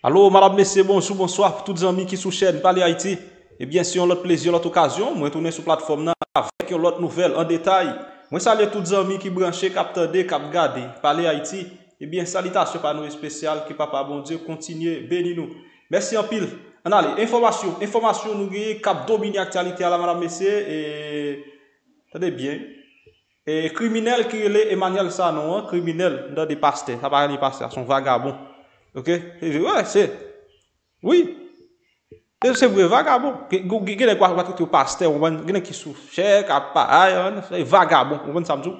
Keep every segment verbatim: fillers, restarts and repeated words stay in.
Alo, madanm, mesye, bonjou, bonswa pou tout zanmi ki sou chèn Pale Ayiti. Ebyen, se yon lòt plezi, yon lòt okazyon, mwen tounen sou platfòm nan avèk yon lòt nouvèl an detay. Mwen salye tout zanmi ki branche, k ap tande, k ap gade Pale Ayiti. Ebyen, salitasyon pa nou espesyal, ke Papa Bondye kontinye beni nou. Mèsi anpil. Ann ale, enfòmasyon, enfòmasyon nou genyen k ap domine aktyalite a la, madanm, mesye, e, tande byen. E kriminèl ki rele Emmanuel Sanon an, kriminèl, m tande pastè, sa pa rele pastè, se yon vagabon. Oke? E, wè, se, wi. E se vre, vagabon. Gen, gen, gen nèg w ap trete yo pastè, w konprann? Gen nèg ki sou chè, k ap paray, w konprann? Se vagabon, w konprann sa m di w?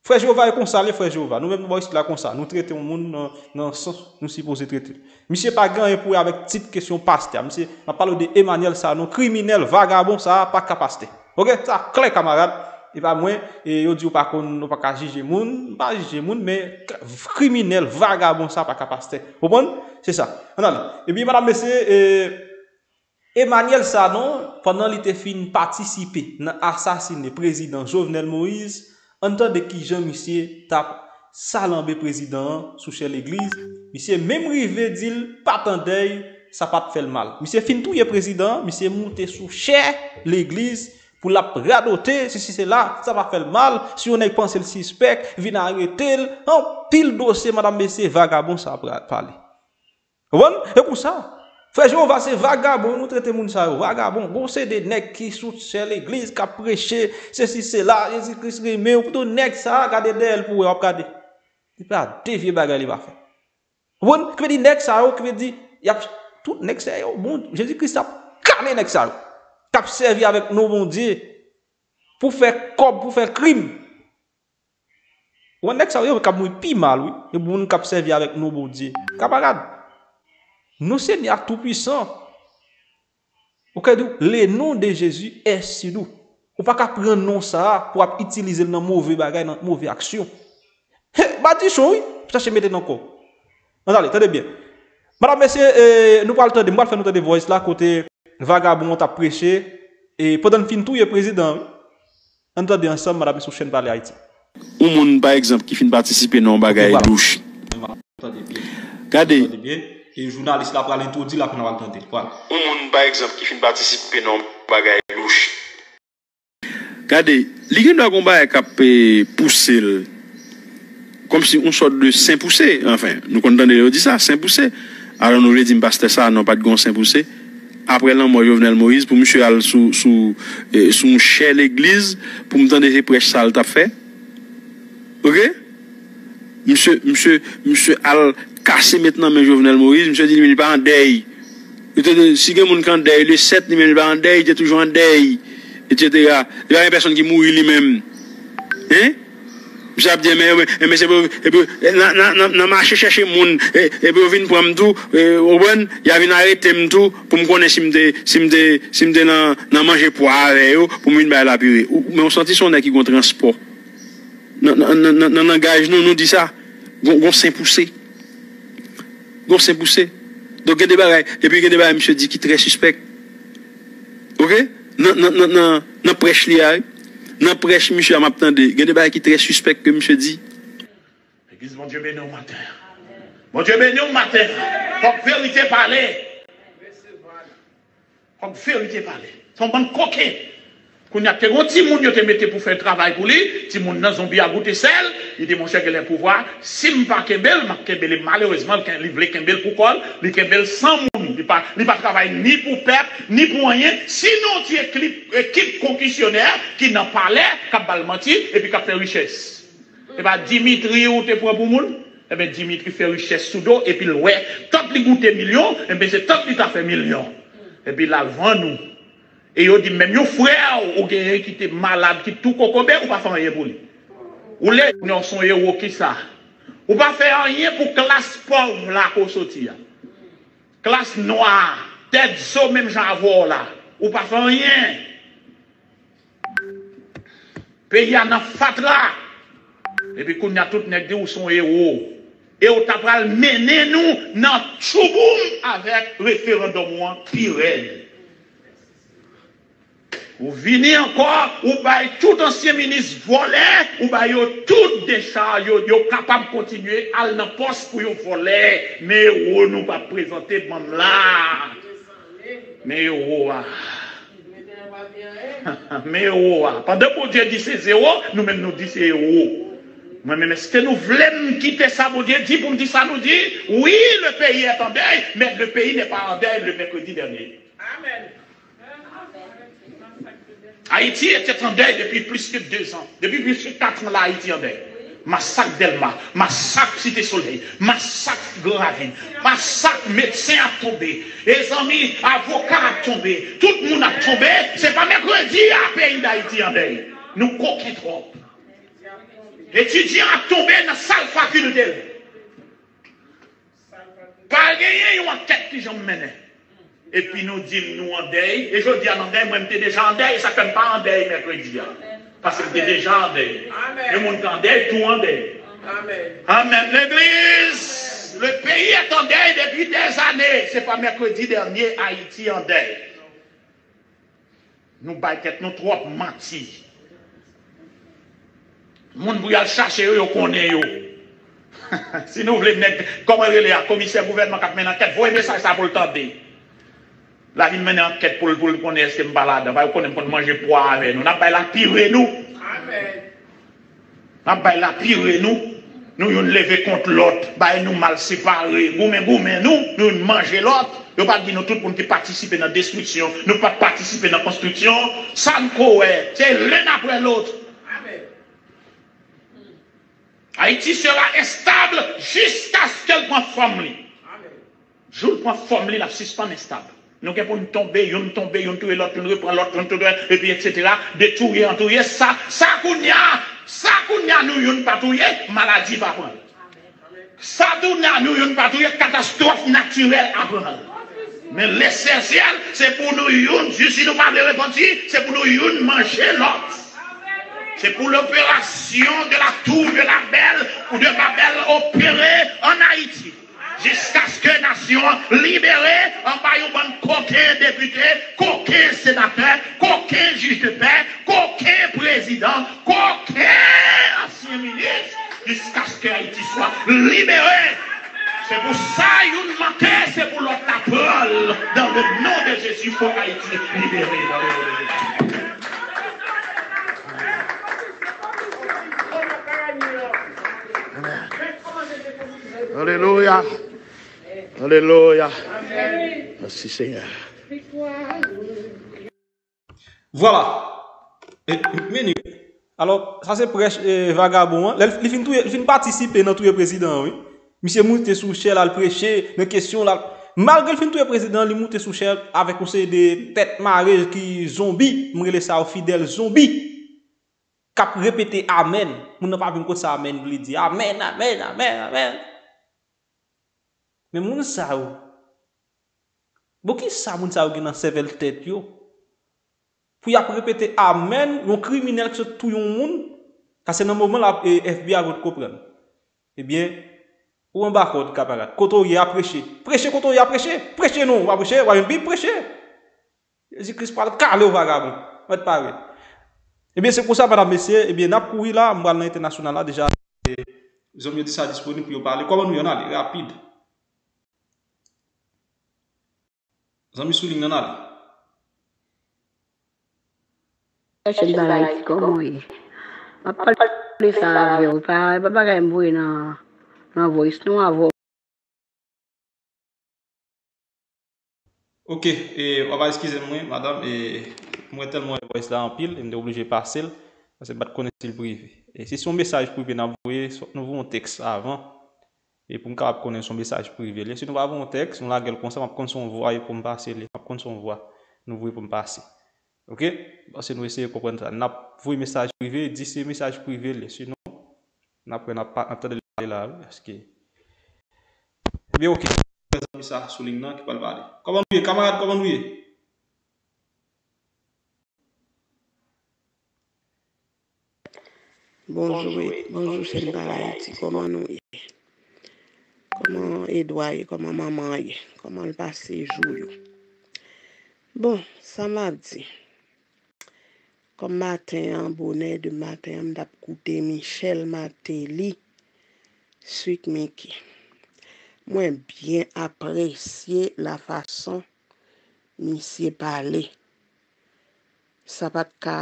Frè Jewova e konsa l ye, frè Jewova. Nou menm nou bò isit la konsa. Nou trete yon moun nan, nan sans nou sipoze trete l. Misye pa gen anyen pou wè avèk tit kesyon pastè a. Misye, m ap pale w de Emmanuel Sanon, kriminèl, vagabon sa a pa ka pastè. Oke? Sa klè, kamarad. E pa mwen, e yo di w pa konn, w pa ka jije moun. M pa jije moun, men k-, kriminèl, vagabon sa a pa ka pastè. Konprann? Se sa. Ann ale. Epi, madanm, mesye, e, Emmanuel Sanon, pandan li te fin patisipe nan asasine prezidan Jovenel Moïse, ann tande kijan misye t ap salanbe prezidan an sou chè legliz. Misye menm rive di l pa t an dèy, sa pa t fè l mal. Misye fin touye prezidan an, misye moute sou chè legliz pou l ap radote, sesi sela, sa pa fè l mal. Si yon nèg panse l sispèk, vin arete l. Anpil dosye, madanm, mesye, vagabon sa ap ra-, pale. Konprann? E pou sa, frè Jewova se vagabon, nou trete moun sa yo vagabon. Gon se de nèg ki sou chè legliz, k ap preche, sesi, sela, Jezi Kris renmen w. Poutan nèg sa a, gade dèyè l pou wè, w ap gade. Li pa de vye bagay li pa fè. Konprann? Ki vle di nèg sa yo, ki vle di, y ap, tout nèg sa yo, bon, Jezi Kris ap kale nèg sa yo. K ap sèvi avèk non Bondye pou fè kòb, pou fè krim. Ou wè nèg sa yo, yo k ap mouri pi mal, wi. Yo moun k ap sèvi avèk non Bondye. Kamarad, non Senyè a tou pwisan. Ou ka di w, le nom de Jésus est sur nous. Ou pa ka pran non sa a pou w ap itilize l nan move bagay, nan move aksyon. He, madichon, wi. Chache mete nan kò w. Ann ale, tande byen. Madanm, mesye, e, nou pral tande, m pral fè nou tande voice la, kote vagabon an t ap preche, e pandan l fin touye prezidan an, wi. Ann tande ansanm, madanm, sou chèn Pale Ayiti. Yon moun, pa egzanp, ki fin patisipe nan yon bagay louch. Gade. Tande byen. E jounalis la pral entwodui l, apre n a pral tande l. Vwala. Yon moun, pa egzanp, ki fin patisipe nan yon bagay louch. Gade, li gen dwa gon bagay k ap, eh, pouse l. Kòmsi yon sòt de sen pouse, anfen, nou konn tande yo di sa, sen pouse. Alò nou vle di m pastè sa, non, pa t gen yon sen pouse. Apre lanmò Jovenel Moïse, pou misye al sou, sou, eh, sou yon chè legliz, pou m tande se prèch sa l t ap fè. Oke? Misye, misye, misye al kase met nan men Jovenel Moïse, misye di li menm li pa an dèy. Li te di, si gen moun ki an dèy, le sèt, li menm li pa an dèy, li te toujou an dèy, etsetera. Li pa gen pèsonn ki mouri li menm. Hein? Misye ap di, men, men, men, se pou, epi, nan, nan, nan, nan mache chèche moun, e, epi yo vin pran m tou, e, ou konprann? Y a vin arete m tou, pou m konnen si m te, si m te, si m te nan, nan manje pwa avè yo, pou m vin bay lapire. Ou, men ou santi se yon nèg ki gon transpò. Nan, nan, nan, nan, nan langaj nou, nou di sa, gon, gon sen pouse. Gon sen pouse. Donk, gen de bagay, epi gen de bagay misye di ki trè sispèk. Oke? Nan, nan, nan, nan, nan prèch li a, wi. Nan prèch misye a, m ap tande. Gen de bagay ki trè sispèk ke misye di. Legliz, Bondye beni w maten. Bondye beni w maten. Fòk verite pale. Fòk verite pale. Se yon bann koken. Kounye a, te gon timoun yo te mete pou fè travay pou li, timoun nan zonbi a goute sèl, li di, monchè, genlè pouvwa, si m pa kenbe l, m ap kenbe li. Malerezman, li ken-, li vle kenbe l pou kò l, li kenbe l san moun. Li pa, li pa travay ni pou pèp, ni pou anyen, sinon ti ekip, ekip konkisyonè ki nan palè, k ap ba l manti, epi k ap fè richès. E pa Dimitri ou te pran pou moun? Enben, Dimitri fè richès sou do, epi l wè, tant li goute milyon, enben, se tant li ta fè milyon. Epi l al vann ou. E yo di menm yon frè ou genyen ki te malad, ki tou kokobe, ou pa fè anyen pou li. Ou le, non, se yon ewo, kisa? Ou pa fè anyen pou klas pòv la ke w soti a. Klas nwa, tèt zo menm jan avè w la. Ou pa fè anyen. Peyi a nan fatra. Epi kounye a tout nèg di ou se yon ewo. E w ta pral mennen nou nan tchouboum avèk referandòm ou an pi rèd. Ou vini ankò, ou bay tout ansyen minis vòlè, ou bay yo tout dechaj, yo, yo kapab kontinye al nan pòs pou yo vòlè. Men ewo nou p ap prezante banm la. Men ewo a. Men ewo a. Pandan Bondye di se zewo, nou menm nou di se ewo. Mwen menm, èske nou vle m kite sa Bondye di pou m di sa nou di? Oui, le pays est en deuil, mais le pays n'est pas en deuil le mercredi dernier. Amen. Ayiti etè an dèy depi plis ke de zan. Depi plis ke kat an la, Ayiti an dèy. Masak Dèlma, masak Site Solèy, masak Gran Ravin, masak medsen ap tonbe, e zanmi, avoka ap tonbe, tout moun ap tonbe. Se pa mèkredi a peyi Dayiti an dèy. Nou koken twòp. Etidyan ap tonbe nan sal fakilte l. Pa genyen yon ankèt ki janm mennen. Epi nou di m nou an dèy. E jodi a n an dèy, mwen m te deja an dèy, e sa k fè m pa an dèy mèkredi a. Paske m te deja an dèy. Yon moun k an dèy, tou an dèy. Amèn, legliz! Le pays est en deuil depuis des années. Se pa mèkredi dènye Ayiti an dèy. Nou bay tèt nou twòp manti. Moun pou y al chache yo, yo konnen yo. Si nou vle nèg, kòman l rele a, komisè gouvènman k ap mennen ankèt, voye mesaj sa pou l tande. L a vin mennen ankèt pou l, pou l konnen èske m pa ladan. Pa yo konnen m konn manje pwa avè nou. N ap bay lapire nou. N ap bay lapire nou. Nou youn leve kont lòt, bay nou mal separe, goumen goumen nou, nou youn manje lòt. Yo pa di nou tout moun ki patisipe nan destriksyon, nou pa t patisipe nan konstriksyon. Sa n ko wè, se l'un après l'autre. Ayiti sera instable jiskaske l pran fòm li. Jou l pran fòm li, l ap sispann enstab. Nou gen pou n tonbe, youn tonbe, youn touye lòt, youn repran lòt, youn touye, epi etsetera. De touye an touye, sa, sa kounye a, sa kounye a nou youn pa touye, maladi pa pran l. Sa kounye a nou youn pa touye, katastwòf natirèl ap pran l. Men lesansyèl, se pou nou youn, jis si nou pa vle repanti, se pou nou youn manje lòt. C'est pour l'opération de la tour de la belle ou de Babel opérée en Haïti. Jiskaske nasyon an libere anba yon bann koken depite, koken senatè, koken jij de pè, koken prezidan, koken ansyen minis, jiskaske Ayiti swa libere. Se pou sa youn manke, se pou lòt la pran l. Dans le nom de Jésus, fòk Ayiti libere dans le nom de Jésus. Amen. Alelouya. Alelouya. Mèsi, Senyè. Vwala. E, men, alò, sa se prèch, e, vagabon an. Lè l, li fin touye, li fin patisipe nan touye prezidan an, wi. Misye moute sou chè l al preche, nan kesyon l al, malgre l fin touye prezidan an, li moute sou chè l avèk yon seri de tèt mare ki zonbi, m rele sa yo fidèl zonbi, k ap repete amèn. Moun nan pa vin konn sa amèn vle di. Amèn, amèn, amèn, amèn. Men moun sa yo, bon, kisa moun sa yo gen nan sèvèl tèt yo? Pou y ap repete amèn, yon kriminèl ki sot touye yon moun, sa se nan moman la, e, F B I a vin konprann. Ebyen, ou anba kòd, kamarad. Kote w ye a, preche. Preche kote w ye a, preche. Preche non, w pa preche, w pa jwenn Bib, preche. Jezi Kris pral kale w, vagabon. Mèt pare. Ebyen, se konsa, medam, mesye, ebyen, n ap kouri la, m pral nan entènasyonal la, deja, e, zanmi yo deja disponib pou yo pale. Kòman nou ye, ann ale, rapid. Zanmi sou liy nan, ale. Chèf Barayiti, kòman w ye? M ap pale sa avè w. Pa, pa bagay m voye nan, nan voice non avè w. Ok, e, w ap eskize m, wi, madanm, e, m wè tèlman wè voice la anpil, e m te oblije pase l, paske m pa t konnen si l prive. E si se yon mesaj prive n ap voye, fòk nou voye yon tèks avan. E pou m kapab konnen se yon mesaj prive li. Si nou pa voye yon tèks, nou lage l konsa, m ap konn se yon vwa e pou m pase li. M ap konn se yon vwa nou voye pou m pase. Ok? Paske nou eseye konprann sa. N ap voye mesaj prive, di se mesaj prive li. Sinon, n ap wè, n ap pa, n ap tande li pale la, wi. Èske... Ebyen, ok. Zanmi sa sou liy nan ki pral pale. Kòman nou ye, kamarad? Kòman nou ye? Bonjou, bonjou, Sèn Parayiti, kòman nou ye? Kòman Edwa ye? Kòman manman ye? Kòman l pase jou yo? Bon, sa m ap di, Kòm maten an, bonè de maten an, m t ap koute Michel Martelly, Sweet Micky. Mwen byen apresye lafason misye pale. Sa pa t ka,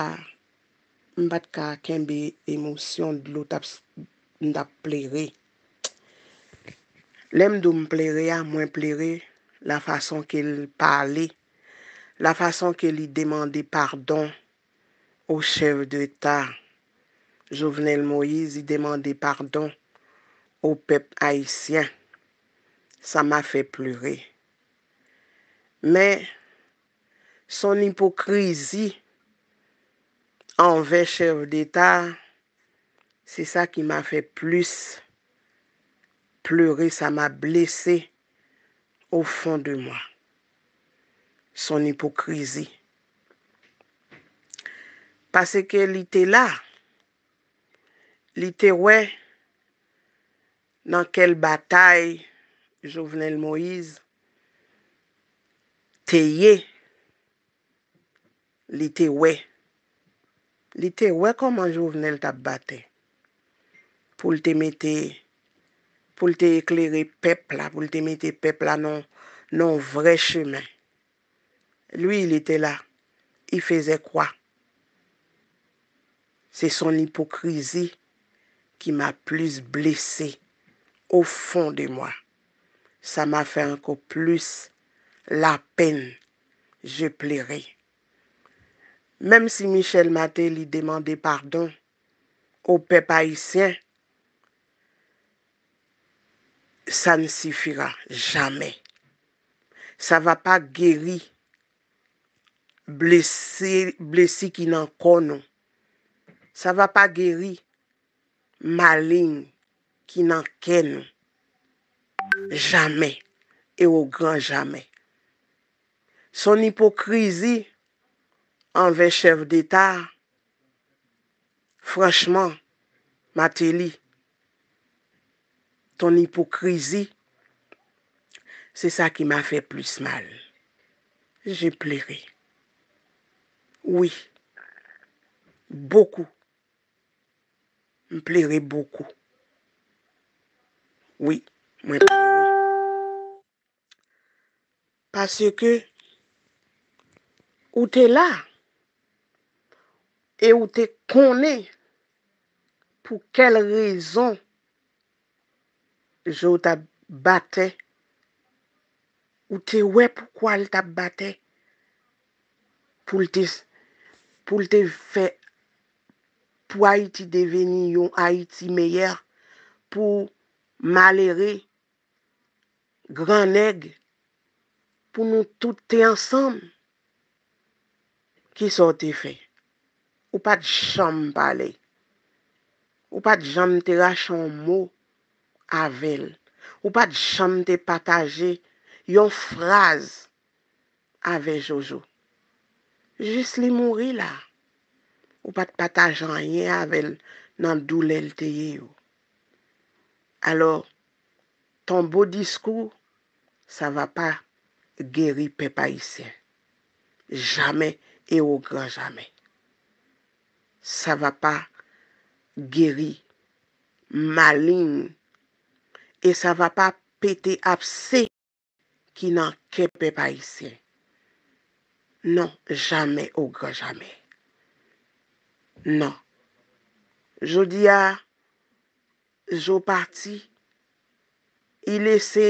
m pa t ka kenbe emosyon, dlo t ap, m t ap plere. Lè m di w m plere a, mwen plere lafason ke l pale, lafason ke li demande padon au chef d'État Jovenel Moïse, li demande padon au peuple haïtien. Ça m'a fait pleurer. Men, son ipokrizi anvè chèf deta, se sa ki m'a fè plis plere, sa m'a blese au fond de moi. Son ipokrizi. Paske li te la, li te wè nan kèl batay Jovenel Moïse te ye, li te wè. Li te wè kòman Jovenel t ap batay pou l te mete, pou l te eklere pèp la, pou l te mete pèp la nan, nan vrè chemen. Lui, il était là. Il faisait quoi? C'est son hypocrisie qui m'a plus blessé au fond de moi. Ça m'a fait encore plus la peine. Je pleurais. Menm si Michel Martelly demande pardon au peuple haïtien, ça ne suffira jamais. Ça va pas guérir blesi, blesi ki nan kò nou. Ça va pas guérir malin ki nan kè nou. Jamais et au grand jamais. Son hypocrisie envers chef d'État, franchement, Martelly, ton hypocrisie, c'est ça qui m'a fait plus mal. J'ai pleuré. Oui. Beaucoup. M plere bokou. Wi, mwen plere. Paske ou te la e ou te konnen pou kèl rezon Joe t ap batay. Ou te wè poukwa l t ap batay pou l te, pou l te fè, pou Ayiti deveni yon Ayiti meyè, pou malere, grannèg, pou nou tout te ansanm. Kisa w te fè? Ou pa t janm pale. Ou pa t janm te rache yon mo avè l. Ou pa t janm te pataje yon fraz avè Jojo. Jis li mouri la. Ou pa t pataje anyen avè l nan doulè l te ye yo. Alò, ton beau discours, ça va pas guérir pèp ayisyen. Jamais et au grand jamais. Ça va pas guérir malin et ça va pas pete abse ki nan kè pèp ayisyen. Non, jamais au grand jamais. Non. Jodi a, Joe pati, li lese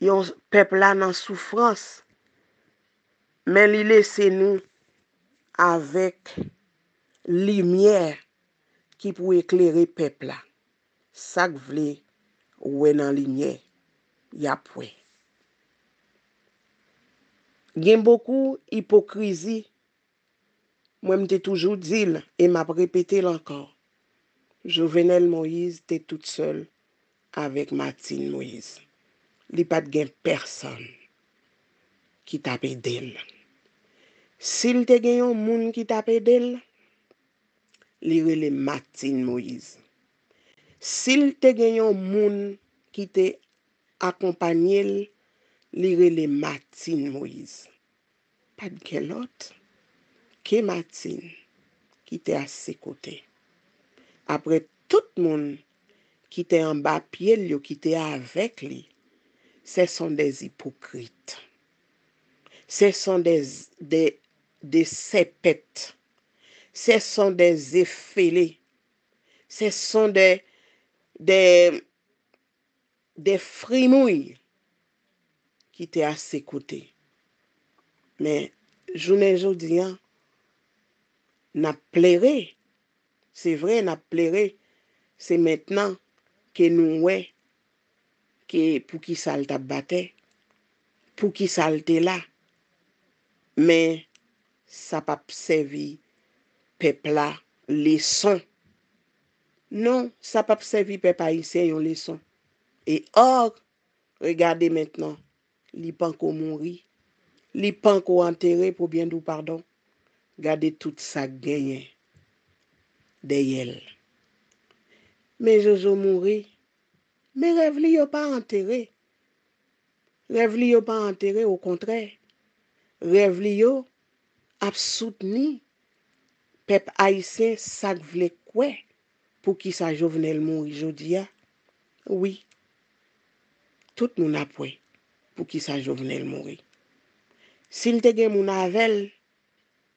yon pèp la nan soufrans, men li lese nou avèk limyè ki pou eklere pèp la. Sa k vle wè nan limyè, y ap wè. Gen bokou ipokrizi. Mwen, m te toujou di l e m ap repete l ankò. Jovenel Moïse te tout sèl avèk Martine Moïse. Li pa t gen pèsonn ki t ap ede l. Si l te gen yon moun ki t ap ede l, li rele Martine Moïse. Si l te gen yon moun ki te akonpanye l, li rele Martine Moïse. Pa t gen lòt. okenn Martine ki te a ses côtés. Après tout moun ki te anba pye l yo ki te avèk li, ce sont des hypocrites. Ce sont des, des, des sèpèt. Ce sont des efele. Ce sont des, des, des frimouy ki te a ses côtés. Men, jounen jodi a, n ap plere. Se vre, n ap plere. Se mentnan ke nou wè ke poukisa l t ap batè, poukisa l te la. Men, sa p ap sèvi pèp la leson. Non, sa p ap sèvi pèp ayisyen yon leson. E or, regade mentnan, li panko mouri, li panko antere, pou byen di w padon. Gade tout sa k genyen dèyè l. Men Jojo mouri, men rèv li yo pa antere. Rèv li yo pa antere, okontrè. Rèv li yo ap soutni pèp ayisyen sa k vle kwè poukisa Jovenel mouri jodi a. Wi, tout moun ap wè poukisa Jovenel mouri. Si l te gen moun avè l,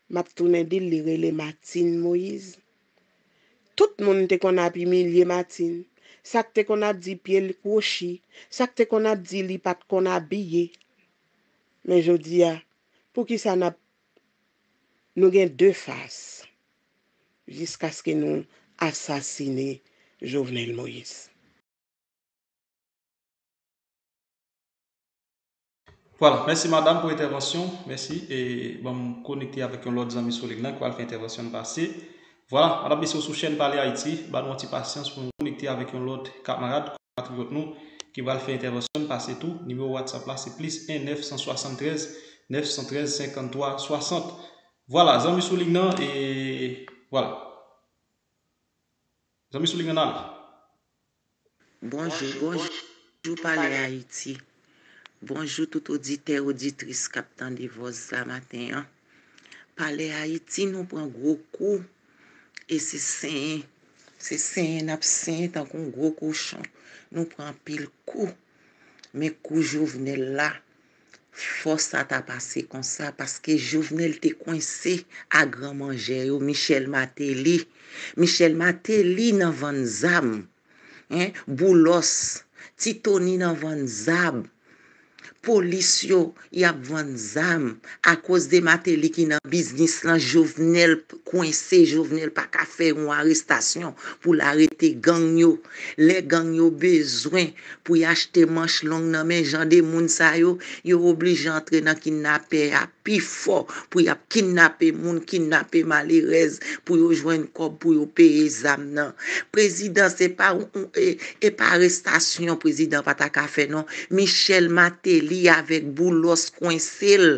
m ap tounen di l li rele Martine Moïse. Tout moun te konn ap imilye Martine. Sa k te konn ap di pye l kwochi, sa k te konn ap di li pa t konn abiye. Men jodi a, poukisa n ap, nou gen de fas jiskaske nou asasine Jovenel Moïse? Vwala, mèsi madanm pou entèvansyon, mèsi. E ban m konekte avèk yon lòt zanmi sou liy lan ki pral fè entèvansyon l pase. Vwala, madanm, mesye, w sou chèn Pale Ayiti, ba nou yon ti pasyans pou nou konekte avèk yon lòt kamarad, konpatriyòt nou ki pral fè entèvansyon l pase tou. Nimewo WhatsApp la se plis en nèf san swasanntrèz nèf san trèz senkanntwa swasant. Vwala, zanmi sou liy lan, e vwala. Zanmi sou liy lan ale. Bonjou, bonjou Pale Ayiti. Bonjou tout oditè, oditris k ap tande vòs la maten an. Pale Ayiti, nou pran gwo kou e se senyen, se senyen n ap senyen tankou yon gwo kochon. Nou pran anpil kou. Men kou Jovenel la, fò sa ta pase konsa, paske Jovenel te kwense a gran manjè yo, Michel Martelly. Michel Martelly nan vann zam. Hein? Boulos, Ti Tony nan vann zam. Polis yo, y ap vann zam. Akoz de Martelly ki nan biznis lan, Jovenel kwense, Jovenel pa ka fè yon arestasyon pou l arete gang yo. Lè gang yo bezwen pou y achte manch long nan men jan de moun sa yo, yo oblije antre nan kidnapè a pi fò pou y ap kidnape moun, kidnape malerèz pou yo jwenn kòb pou yo peye zam nan. Prezidan se pa yon, e, e pa arestasyon prezidan pa ta ka fè non. Michel Martelly avèk Boulos kwense l.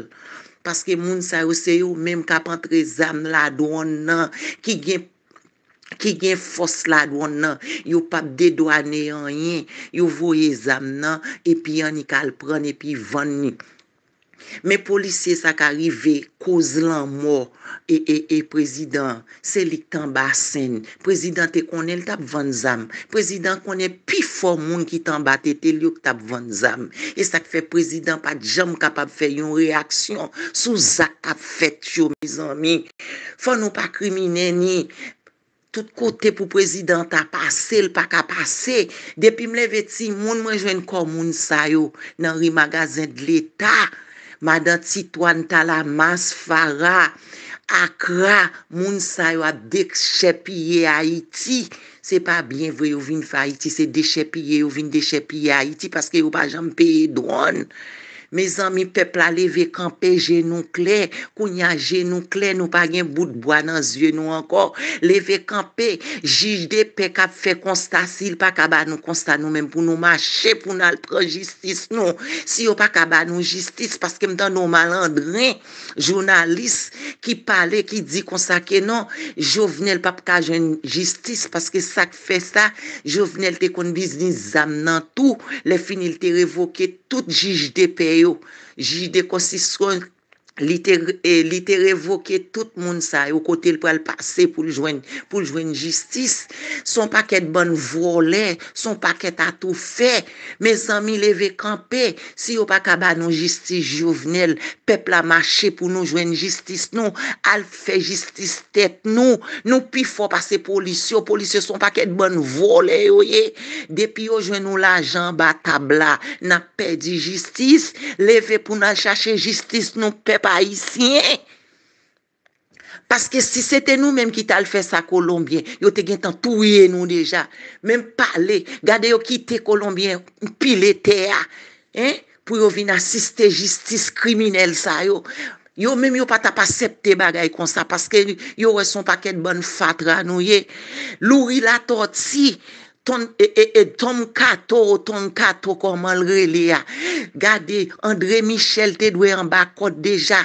Paske moun sa yo se yo menm k ap antre zam ladwòn nan, ki gen ki gen fòs ladwòn nan, yo p ap dedwane anyen, yo voye zam nan, epi annik al pran n epi vann li. Men polisye sa ka rive koz lanmò e, e, e prezidan, se li k t anba senn. Prezidan te konnen l t ap vann zam. Prezidan konnen pifò moun ki t anba tete l yo k t ap vann zam. E sa k fè prezidan pa t janm kapab fè yon reyaksyon sou zak k ap fèt yo, mezanmi. Fò nou pa kriminen ni. Tout kote pou prezidan ta pase, l pa ka pase. Depi m leve timoun, mwen jwenn kò moun sa yo nan ri Magazen de Leta. Madan Titwàn, Talamas, Fara, Akra, moun sa yo ap dechèpiye Ayiti. Se pa byen vre yo vin fè Ayiti, se dechèpiye yo vin dechèpiye Ayiti paske yo pa janm peye dwòn. Mezanmi, pèp la leve kanpe, je nou klè. Kounye a, je nou klè, nou pa gen bout bwa nan zye nou ankò. Leve kanpe, jij de pè k ap fè konsta, si l pa ka ba nou konsta nou menm pou nou mache, pou n al pran jistis nou. Si yo pa ka ba nou jistis, paske m tande yon malandren jounalis ki pale, ki di konsa ke non, Jovenel p ap ka jwenn jistis, paske sa k fè sa, Jovenel te konn biznis zam nan tou, lè fini l te revoke tout jij de pè yo, jij de konsisyon, Li te, e, li te revoke tout moun sa yo kote l pral pase pou l jwenn, pou l jwenn jistis. Se yon pakèt bann vòlè, se yon pakèt atoufè. Mezanmi, leve kanpe. Si yo pa ka ba nou jistis Jovenel, pèp la mache pou nou jwenn jistis nou. Al fè jistis tèt nou. Nou pi fò pase polis yo. Polis yo se yon pakèt bann vòlè yo ye. Depi yo jwenn yon lajan anba tab la, n ap pèdi jistis. Leve pou n al chache jistis nou, pèp ayisyen. Paske si se te nou menm ki t al fè sa Kolonbyen, yo te gentan touye nou deja. Menm pale, gade yo kite Kolonbyen pile tè a, en, pou yo vin asiste jistis kriminèl sa yo. Yo menm yo pa t ap asepte bagay konsa, paske yo wè se yon pakèt bann fatra nou ye. Louri Latòti, Ton, e, e, e, Tom Kato, Ton Kato, kòman l rele a? Gade, André Michel te dwe anba kòd deja.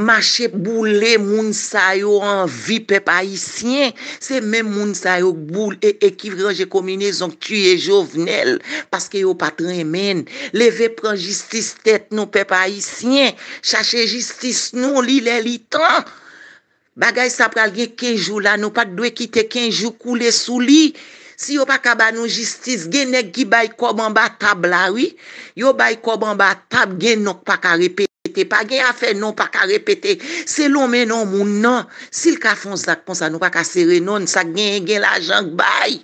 Mache boule moun sa yo an vi, pèp ayisyen. Se menm moun sa yo k boule, e, e ki ranje konbinezon k tiye Jovenel, paske yo pa t renmen n. Leve pran jistis tèt nou, pèp ayisyen. Chache jistis nou, li lè li tan. Bagay sa pral gen kenz jou la, nou pa t dwe kite kenz jou koule sou li. Si yo pa ka ba nou jistis, gen nèg ki bay kòb anba tab la, wi. Yo bay kòb anba tab, gen non k pa ka repete. Pa gen afè non pa ka repete. Se lonmen non moun nan. Si l ka fè yon zak konsa, nou pa ka sere non l. Sa k genyen, gen lajan k bay.